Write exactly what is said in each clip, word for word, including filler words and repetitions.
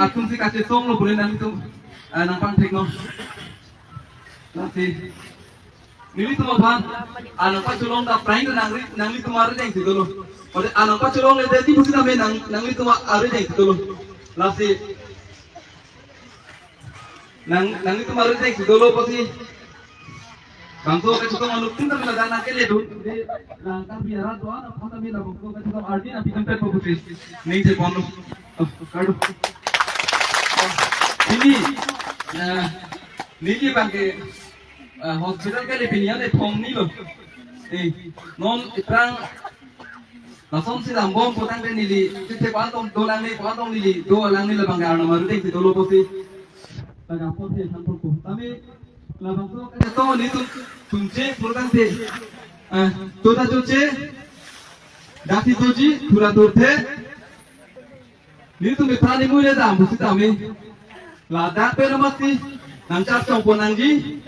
atum si kachesong lo pule nanglitum, ah, nangpangthek non. Lasi nelitum aphan, ah, nangpacholong ta prank nangri, nanglitum arideng si dolo. Ode, ah, nangpacholongledet pusi tame nang, nanglitum arideng si dolo. Lasi nang, nanglitum arideng si dolo pusi. Bangso kachetong anut tin tame ladak nangkeledun. Di, ah, Karbi arat do-an aphan tame labangso kachetong ardi nangpitempet po pusi ning cheponlo. Oh, kardom. Pini, ah, neli abangke, ah, hospital kali pini ane phong ni lo. Eh, non aphrang lasonsi dambom putangte neli, chithe ko-an tong dolang ni, ko-an tong neli do alang ni labang garna maru deng si dolo pusi. Laga pusi than pon ko. Tame labangso kachetong nelitum chunche putangte, eh, to ta chunche, dak si doji, thura thurthe. Nelitum ephan imui le dam pusi tame ladak pen amatsi nangchar chongpon nangji.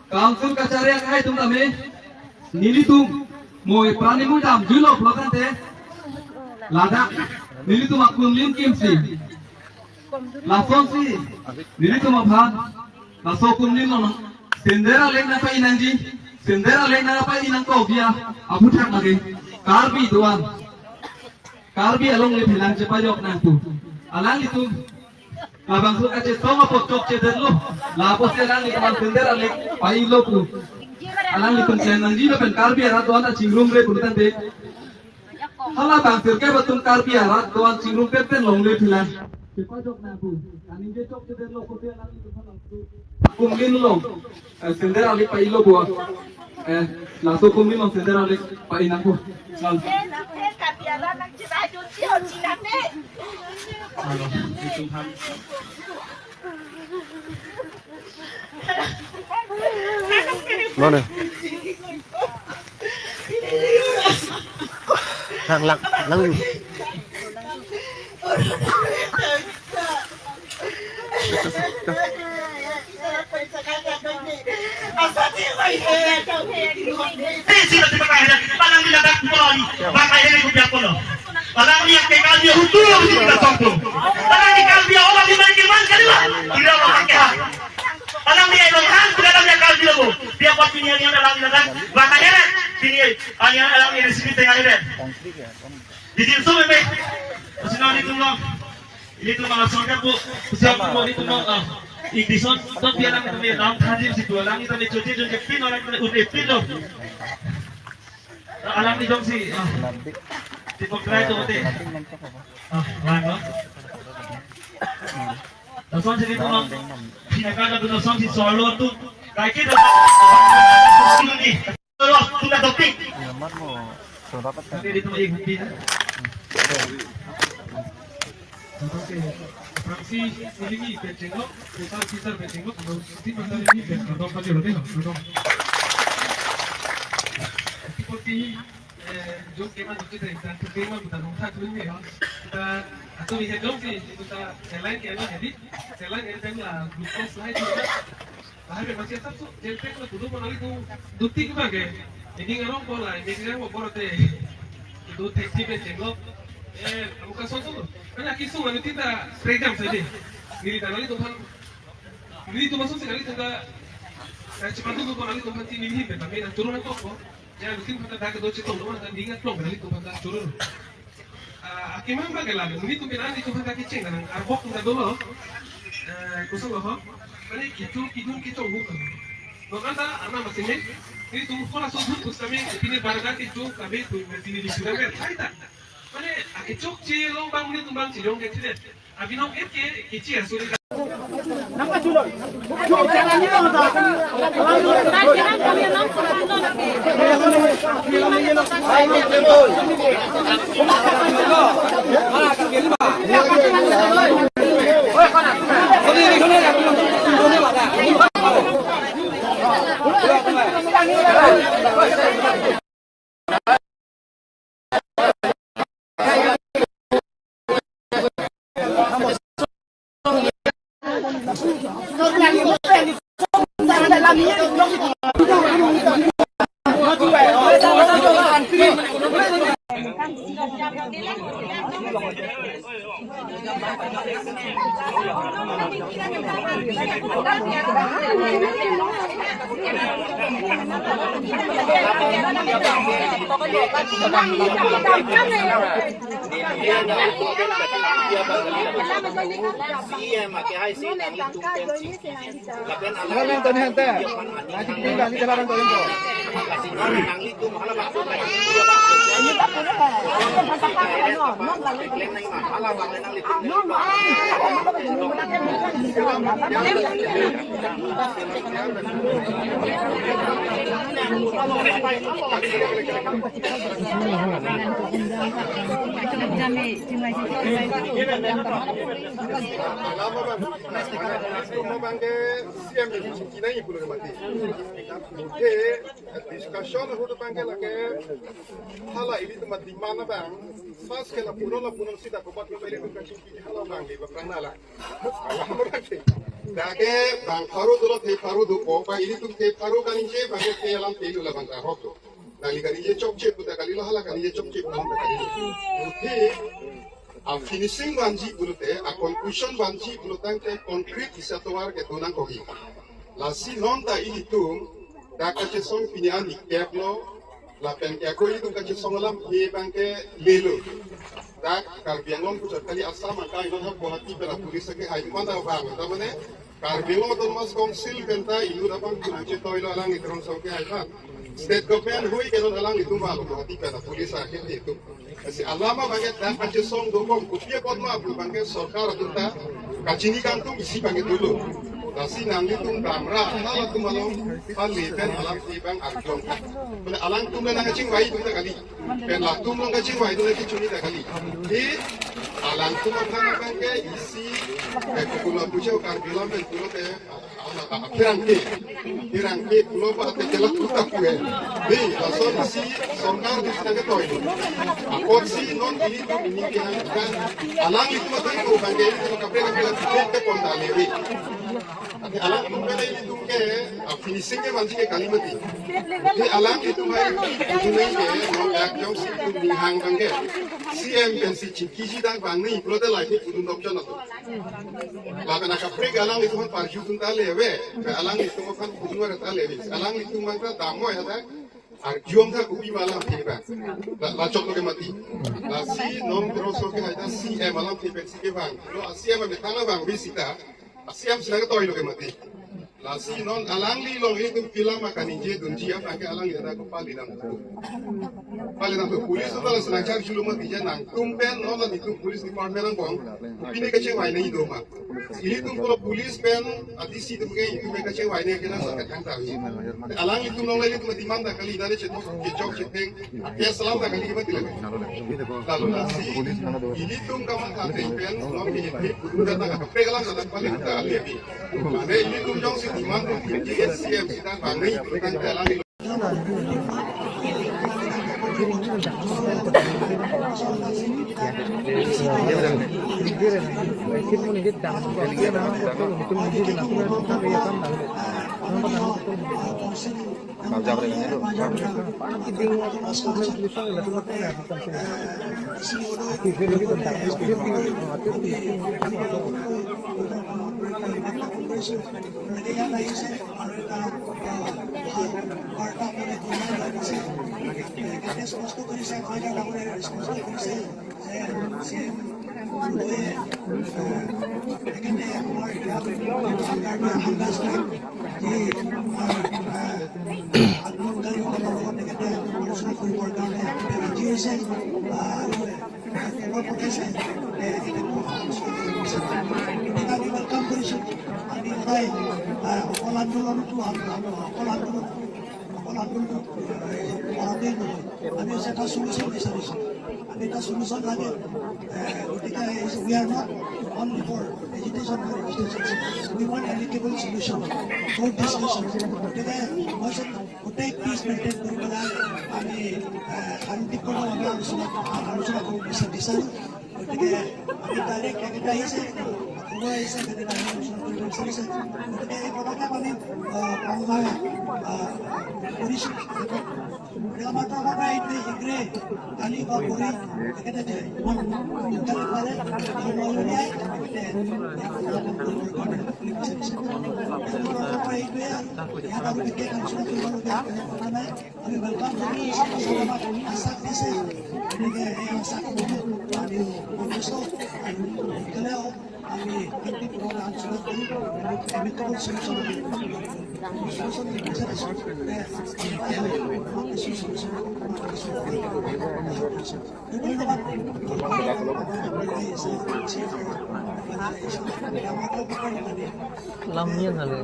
Council kachari akhai atum tame nelitum mo ephan imui damjuilo pulotangte ladak nelitum akumlin kimsi. Lasonsi nelitum aphan laso akumlin along sender alek nangpai nangji, sender alek nangpai nangkok dia aphuthak lake Karbi do-an. Karbi alongle phelang chepajok nangpo. Alanglitum labangso kachetong apot chokchedetlo. Lapusi alanglitum sender alek pailo pu. Alanglitum klem nangji lapen Karbi arat do-an ta chingrumre pulotangte. Hala bang sirkep atum Karbi arat do-an chingrum pet pen longle phelang chepajok nangpo. Kaningje chokchedetlo kote alanglitum hala atum akumlin along, eh, sender alek pailo bo. Eh, laso akumlin along sender alek pai nangpo. Lal. Alo, itum ham. Mana? Lang, lang, lang. Alangli ladak pon, bang kahe ni kupiak pon. Alangli yang kekal dia hutu, hutu kita sokto. Alangli kekal dia orang di mana di mana kali lah. Tidak orang kekal. Alangli yang orang, tidak alangli kekal dia lo. Dia buat pini yang alangli ladak, bang kahe ni, pini yang alangli di sini tengah ini. Di sini semua ni. Sini ni tu lo. Ilitum ason ke pu, siap pu ilitum, ah, English on, to biar alanglitum ya, nam thanjim si tu, alanglitum ya, choti jun ke pin, alanglitum ya, un e pin lo. Alangli jongsi, ah, ti pok try to te. Ah, lang lo. Lasonsi ilitum, pina ka ka lasonsi solo tu, kaike da, ni. Terus, sudah topik. Nomor mo, sudah dapat kan? Oke, di tempat yang hobi, ya. Oke, fraksi ini nih, Pecengok, besar, besar Pecengok, kalau tim besar ini, Pecengok, apa dia, Pecengok? Seperti, eh, jok keman, jok kita, kita, kita, kita, kita, atau lihat dong sih, kita, selain kayak apa, jadi, selain kayak apa, glucose lah itu, ya. Lahai pen masi asap su, jempek lo kudu pon nangli tu, dutik bang ke. Ini ngarong pon la, ini ngarong pon te. Itu taxi pen cenglo. Eh, amuka son tu. Karena kisung anu tinta serejam saja. Neli ta nanglitum aphan. Nelitum masuk si nanglitum ta. Saya cepat tu pon nanglitum aphan ti neli hin pen, tapi nang turun nangkok ko. Ya, mungkin pada dah kedo cetong, teman, dan ingat dong, nanglitum aphan ta turun. Ah, akemang bang ke la, nelitum pen nanglitum aphan ta kecheng, nang arbok ta dolo. Eh, koson lo ho? Mane kecho kidun kecho huk. Lo kan ta, ana masih ni, nelitum kola so huk kami, pini barga kecho kami tu, masih ni di sudah ber, hai ta. Mane, ah, kecho che lo bang nelitum bang chejong ke tidak. Abinong et ke kichi asuri. C M ake hai si nanglitum pen si. Lapen alang tani hanta. Nanglitum kali jalan tani ko. Alama bang, alama bang ke C M ini kina ini pulo mati. Oke, discussion ahut bang ke lake hala ilitum demand bang, first ke lapunon lapunon sita kopat ke ilitum kachingki hala bang di bang nala. Alama bang ke. Dak ke bang pharo dolo, the pharo do ko, bang ilitum the pharo kaningje, bang ke the alam the lo la bang ta hok do. Nangli kaningje chokche puta kalilo, hala kaningje chokche puta kalilo. Oke. A finishing vanji pulote, a conclusion vanji pulotangte concrete isi atovar kedo nangkokji. Lasi non ta ilitum dak kachesong pini an iktep lo, lapen ke ako ilitum kachesong alam he bang ke lelo. Dak Karbi Anglong puchot kali, Assam angka inon ha Guwahati pen a police ke hai mana bang ta mane Karbi Anglong Autonomous Council pen ta inut abang kunang chetoilo alanglitum song ke hai man. State government hui ke non alanglitum ba Guwahati pen a police akhir itum. Lasi alama bang ke dak kachesong dokok kopi apot ma pu bang ke sorkar atum ta kachini kangtung isi bang ke dolo. Lasi nanglitum damra halatum along pale pen alam ke bang arjong. Pale alangtum le nangkachingvai atum ta kali. Pen latum along kachingvai atum le kachini ta kali. Di alangtum aphan bang ke isi ke kukuna pujo Karbi lam pen pulote Pherangke, pherangke pulo ba ate kelak puta kue. Hei, lason si sorkar di kita ketoi. Apot si non ilitum ini ke hangkan. Alanglitum ateng ko bang ke ilitum kaprek kaprek kaprek ke pon ta lewe. Ate alangtum ke ilitum ke, ah, finishing ke vanji ke kali mati. Di alanglitum hai ilitum ke non dak jong si ilitum ni hang bang ke. C M pen si chingkiji dak bang ni pulote lai ni pudun dok jon atum. Lapen akaprek alanglitum aphan parju tun ta lewe, alanglitum aphan pudun ta lewe. Alanglitum bang ta damoi hadak arjong ta kopi ma alamthe bang. La, la choklo ke mati. Lasi non terus ke hai ta C M alamthe pensi ke bang. Lo C M ametang bang bisi ta. C M si nangketoilo ke mati. Lasi non alangli along ilitum pila ma kaningje dunji aphan ke alangli ta ko pali dam. Pali dam police ta la senang charge lo mati je nangtum pen non la itum police department angbong. Pine kachingvai nangji do ma. Ilitum pulo police pen a D C atum ke itum ke kachingvai nangji ke nang sa kachang tawi. Alanglitum along la ilitum demand ta kali, nane chetok kechok chepeng. Ke salam ta kali ke mati lagi. Lalu lasi ilitum kamatha pen non ke itum ke ta kaprek alam ta pali ta lebi. Mane ilitum jongsi demand ke C M sita bang ni tang ta alam. আমি এটা সলিউশ্যন বিচাৰিছোঁ। আমি এটা সলিউশ্যন লাগে। এ, গতিকে we are not only for agitation, for agitation. We want amicable solution, for discussion. গতিকে মই যে গোটেই পিচ মেইনটেইন কৰি পেলাই আমি, এ, শান্তিপূৰ্ণভাৱে আলোচনা, আলোচনা কৰিব বিচা-, বিচাৰোঁ। গতিকে আমি ডাইৰেক্ট ইয়াতে আহিছে। আমি welcome জনাইছো আমাৰ আশা আছে, গতিকে এই আশা কৰ্মসূচী আমি উদ্দেশ্য, আমি গ'লেও আমি শান্তিপূৰ্ণ আলোচনা কৰিম, amicable solution আমি বিচাৰিছো। ধন্যবাদ। Lamnya kali.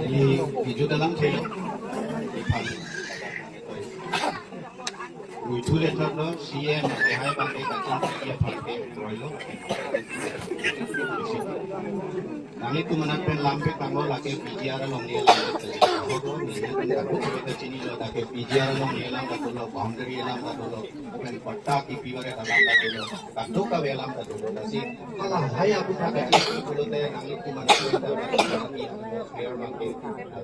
Ili video dalam kayo. Muitu le thot lo, C M, kehai bangke kacang, iya bangke, kroilo. Nanglitum anak pen lampe tanglo lake P G R along ne lam. Hobo ne ne tanglo kita chini lo lake P G R along ne lam ta dolo, boundary lam ta dolo, pen patta kipi ware ta lam ta dolo, kadokave lam ta dolo. Lasi hala hai aputhak kachini pulote nanglitum anak pen ta clear bangke,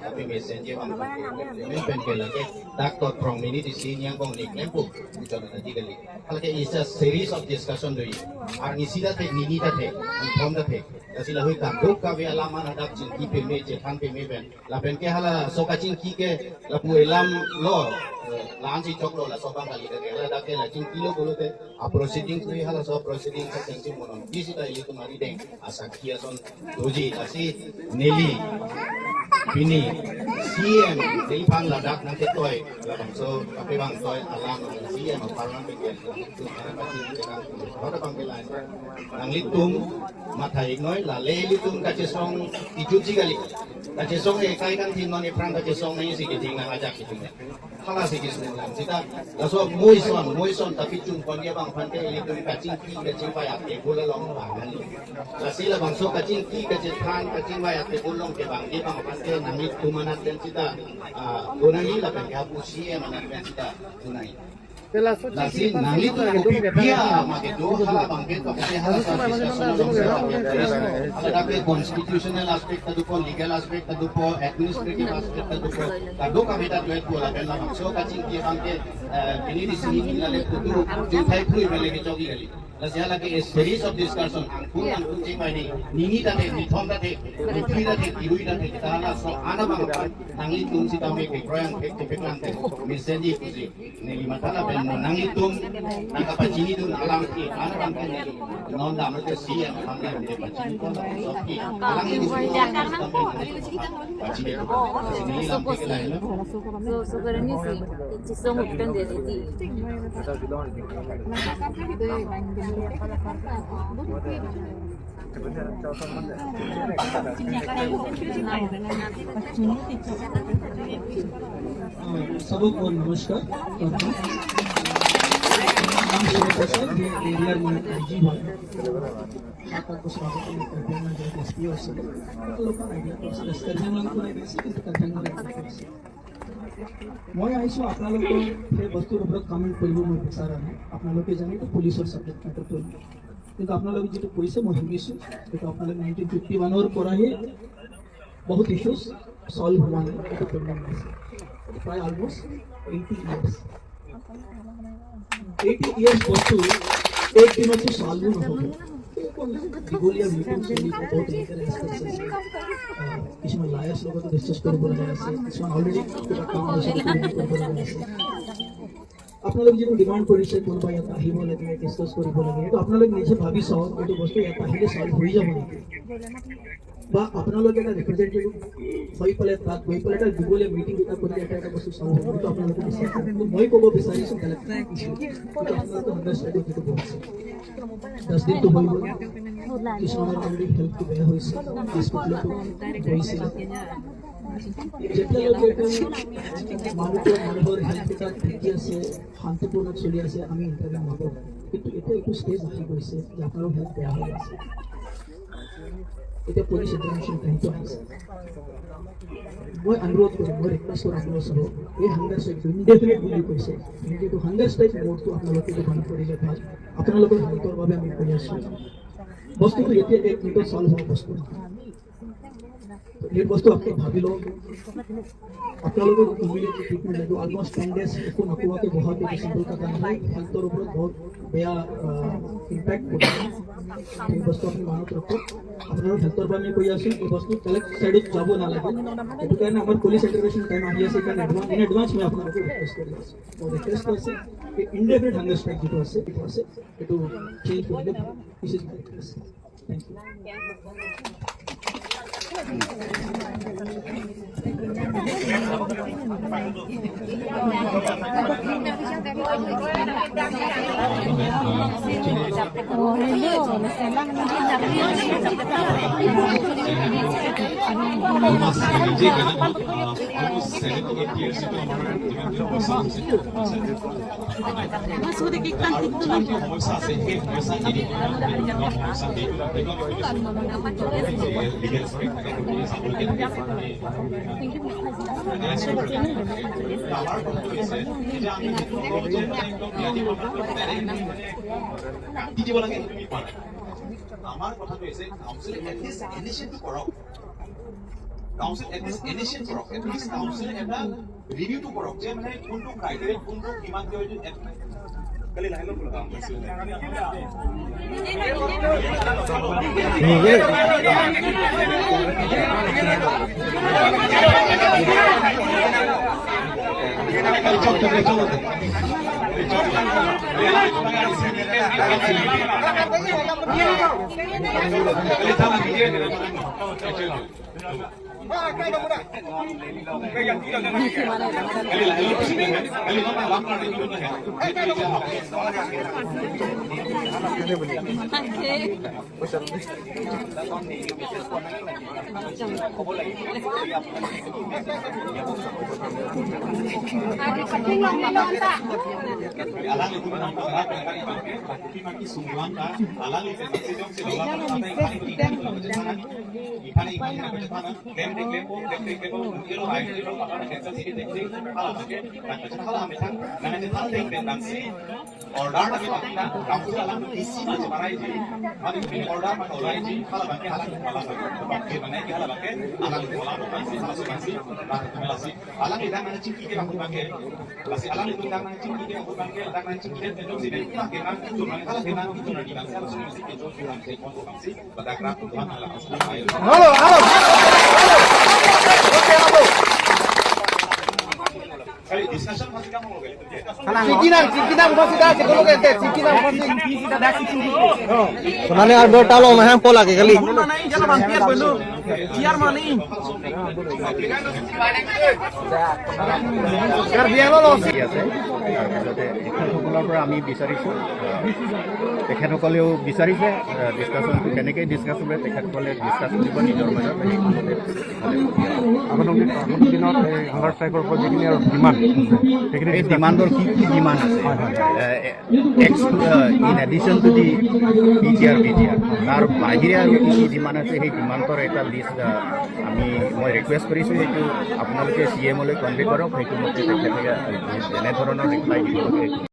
tapi message bangke. Ini pen ke lake dak tot prong mini di sini yang kong ni klempo. Bicara tadi kali. Halake is a series of discussion do. Arnisi ta the, nini ta the, nithom ta the. Lasi lahui kadokave alam an hadak chingki peme, chethan peme pen. Lapen ke halaso kachingki ke lapu elam lo, eh, la-ansi choklo, laso abang kali ke. Ladak ke la chingkilo pulote, a proceeding kri halaso proceeding ke chengsi monon. Di sita ilitum arideng asakhi ason doji, lasi neli pini C M neliphan ladak nangketoi, labangso kapebangtoi alam C M apharman peken. Hoda bangke lain. Nanglitum matha-iknoi, lale ilitum kachesong ijuji kali. Kachesong ekai kan thim non ephrang kachesong nangsi kething nang ajak kething. Halasi kething nang. Sita laso muison, muison tapi chungpon dia bang aphan ke ilitum kachingki, kachingvai ate bula long bang kali. Lasi labangso kachingki, kachethan, kachingvai ate bulong ke bang dia bang aphan ke nanglitum anat pen sita, ah, gunani lapen ke apu C M anat pen sita gunani. Lasi nanglitum kopi pia ma kedo hala bangke to kete hala sa discussion along sa. Hala dak ke constitutional aspect ta dopo, legal aspect ta dopo, administrative aspect ta dopo. Kadokave ta duet po lapen labangso kachingki bangke, eh, pini di sini kita le putu, juthai pui bele ke chogi kali. Lasi halake a series of discussion, angkung angkung chingvai ni, nini ta the, nithom ta the, nithri ta the, kirui ta the, kita halaso ana bang nanglitum sitame ke kroyang ke kepeklang ke, mesen di pusi. Neli matha lapen mo nanglitum nangkapachinidun alam ke, ana bang ke neli non dam ke C M aphan ke pachinidun alam ke, alang ini pachinidun. Neli lam ke lain lo. So, so karani si, si song utan de di. सबको नमस्कार। नाम सुरेश प्रसाद, ये एरिया में आईजी हूँ। आपको स्वागत है, करबिआंगलॉन्ग एसपी और सब। लोकल आइडिया तो करबिआंगलॉन्ग को नहीं बेसी, करबिआंगलॉन्ग। মই আহিছো আপোনালোকৰ সেই বস্তুৰ ওপৰত কমেণ্ট কৰিব মই বিচৰা নাই। আপোনালোকে জানে এইটো পুলিচৰ ছাবজেক্ট মেটাৰটো। কিন্তু আপোনালোকে যিটো কৈছে মই শুনিছো, এইটো আপোনালোকে নাইনটিন ফিফটি ওৱানৰ পৰাহে বহুত ইছ্যুজ ছলভ হোৱা নাই, এইটো প্ৰব্লেম আছে। প্ৰায় অলমষ্ট এইটি ইয়াৰ্ছ, এইটি ইয়াৰ্ছ বস্তু এক দিনতো ছলভ নহ'ব। দীঘলীয়া মিটিং চলি বহুত লিগেল এক্সপেৰিয়েঞ্চ আছে। আহ, কিছুমান লায়াৰ্ছ লগতো ডিছকাছ কৰিব লগা আছে, কিছুমান অলৰেডি কিবা কাম আছে, সেইটো কৰিব লগা আছে। আপোনালোকে যিটো ডিমাণ্ড কৰিছে, কোনোবা ইয়াত আহিব লাগে, ডিছকাছ কৰিব লাগে, সেইটো আপোনালোকে নিজে ভাবি চাওক, এইটো বস্তু ইয়াত আহিলে ছলভ হৈ যাব নেকি? বা আপোনালোকে এটা ৰিপ্ৰেজেণ্টেটিভ হৈ পেলাই তাত গৈ পেলাই এটা দীঘলীয়া মিটিং এটা কৰিলে এটা এটা বস্তু ছলভ হ'ব, সেইটো আপোনালোকে বিচাৰে। কিন্তু মই ক'ব বিচাৰিছো বেলেগ এটা ইছ্যু, এইটো আপোনালোকে আণ্ডাৰষ্টেণ্ড যিটো বস্তু। দহ দিনটো হৈ গ'ল, কিছুমানৰ অলৰেডি হেল্থটো বেয়া হৈছে, হস্পিটেলতো গৈছিলে। যেতিয়ালৈকে এইটো মানুহৰ, মানুহৰ হেল্থ এটা ঠিকে আছে, শান্তিপূৰ্ণ চলি আছে, আমি ইণ্টাৰভিউ নকৰোঁ। কিন্তু এতিয়া এইটো ষ্টেজ আহি গৈছে যে আপোনালোকৰ হেল্থ বেয়া হৈ আছে। এতিয়া পুলিচ ইণ্টাৰভেনশ্যন টাইমটো আহিছে। মই অনুৰোধ কৰিম, মই ৰিকুৱেষ্ট কৰিম আপোনালোক চবক, এই হাংগাৰ ষ্ট্ৰাইকটো ইনডেফিনিট বুলি কৈছে, গতিকে এইটো হাংগাৰ ষ্ট্ৰাইক মোডটো আপোনালোকে এইটো বন্ধ কৰিলে ভাল। আপোনালোকৰ হেল্থৰ বাবে আমি কৰি আছোঁ। বস্তুটো এতিয়া এক মিনিটত ছল্ভ হোৱা বস্তু নহয়। এই বস্তু আপুনি ভাবি লওক, আপোনালোকক ইমিডিয়েটলি ট্ৰিটমেণ্ট লাগিব। অলমষ্ট টেন ডেজ একো নোখোৱাকৈ বহাটো এইটো চিম্পল কথা নহয়। হেল্থৰ ওপৰত বহুত বেয়া ইম্পেক্ট পৰিব। এই বস্তু আপুনি মনত ৰাখক। আপোনাৰ হেল্থৰ পৰা আমি কৈ আছোঁ, এই বস্তু বেলেগ ছাইডত যাব নালাগে। সেইটো কাৰণে আমাৰ পুলিচ ইণ্টাৰভেনশ্যন টাইম আহি আছে, সেইকাৰণে এডভান্স, ইন এডভান্স মই আপোনালোকক ৰিকুৱেষ্ট কৰি আছোঁ। মোৰ ৰিকুৱেষ্ট আছে, এই ইনডেফিনিট হাংগাৰ ষ্ট্ৰাইক যিটো আছে, এইটো আছে, এইটো চেঞ্জ কৰিলে ভাল। This is my request. Thank you. Almost seven to eight years ago, আমাৰ যিমানখিনি পইচা আছে, সমস্যা আছে, সেই সমস্যা এৰি পেলাই আমি নতুন সমস্যা, যিটো আমি লিগেল ষ্ট্ৰেংথ থাকে, গতিকে চাবলগীয়া থাকে। আমাৰ কথাটো হৈছে যে আমি সেইটো যে একদম ব্যাধি কাটি দিব লাগে, সেইটো আমি কোৱা নাই। আমাৰ কথাটো হৈছে কাউন্সিলে এটলিষ্ট ইনিচিয়েটটো কৰক। কাউন্সিল এটলিষ্ট ইনিচিয়েট কৰক, এটলিষ্ট কাউন্সিলে এটা ৰিভিউটো কৰক যে মানে কোনটো ক্ৰাইটেৰিয়া, কোনটো কিমান কিয় এইটো এট-, কালি লাহে লাহে কাম কৰিছে। Order na kita, kamu tu alam isi macam mana ini? Mari ini order mana orang ini? Kalau bangke alam, alam bangke, bangke mana ini? Kalau bangke alam, alam bangke, alam bangke, alam bangke. Alam itu dah mana cingki ke bangke bangke. Lasi alam itu dah mana cingki ke bangke bangke, dah mana cingki ke bangke bangke. Bangke mana itu, mana kalau bangke itu nanti bangke alam semua mesti itu bangke, bangke bangke. Pada kerap Tuhan alam semua. Halo, halo. Oke, halo. Kali discussion masih kamu mau kali. Cingkinang, cingkinang, masih dah, cingkinang, cingkinang, masih. Sebenarnya ada tahu mah yang pola ke kali. Karbi Anglong ঠিক আছে। তাৰপিছতে তেখেতসকলৰ পৰা আমি বিচাৰিছোঁ, তেখেতসকলেও বিচাৰিছে ডিছকাশ্যন, কেনেকৈ ডিছকাছ কৰে, তেখেতসকলে ডিছকাছ কৰিব নিজৰ মাজত। আপোনালোকে আগন্তুক দিনত এই হাংগাৰ ষ্ট্ৰাইকৰ ওপৰত যিখিনি আৰু ডিমাণ্ড, সেইখিনি এই ডিমাণ্ডৰ কি কি ডিমাণ্ড আছে? হয়, হয়। Uh, ex, in addition to the P T R, B T R, তাৰ বাহিৰে আৰু কি কি ডিমাণ্ড আছে, সেই ডিমাণ্ডৰ এটা লিষ্ট, আ, আমি, মই ৰিকুৱেষ্ট কৰিছোঁ, সেইটো আপোনালোকে চি এমলৈ কনভে কৰক, সেইটো মতে তেখেতে, আ, যেনেধৰণৰ ৰিপ্লাই দিব লাগে।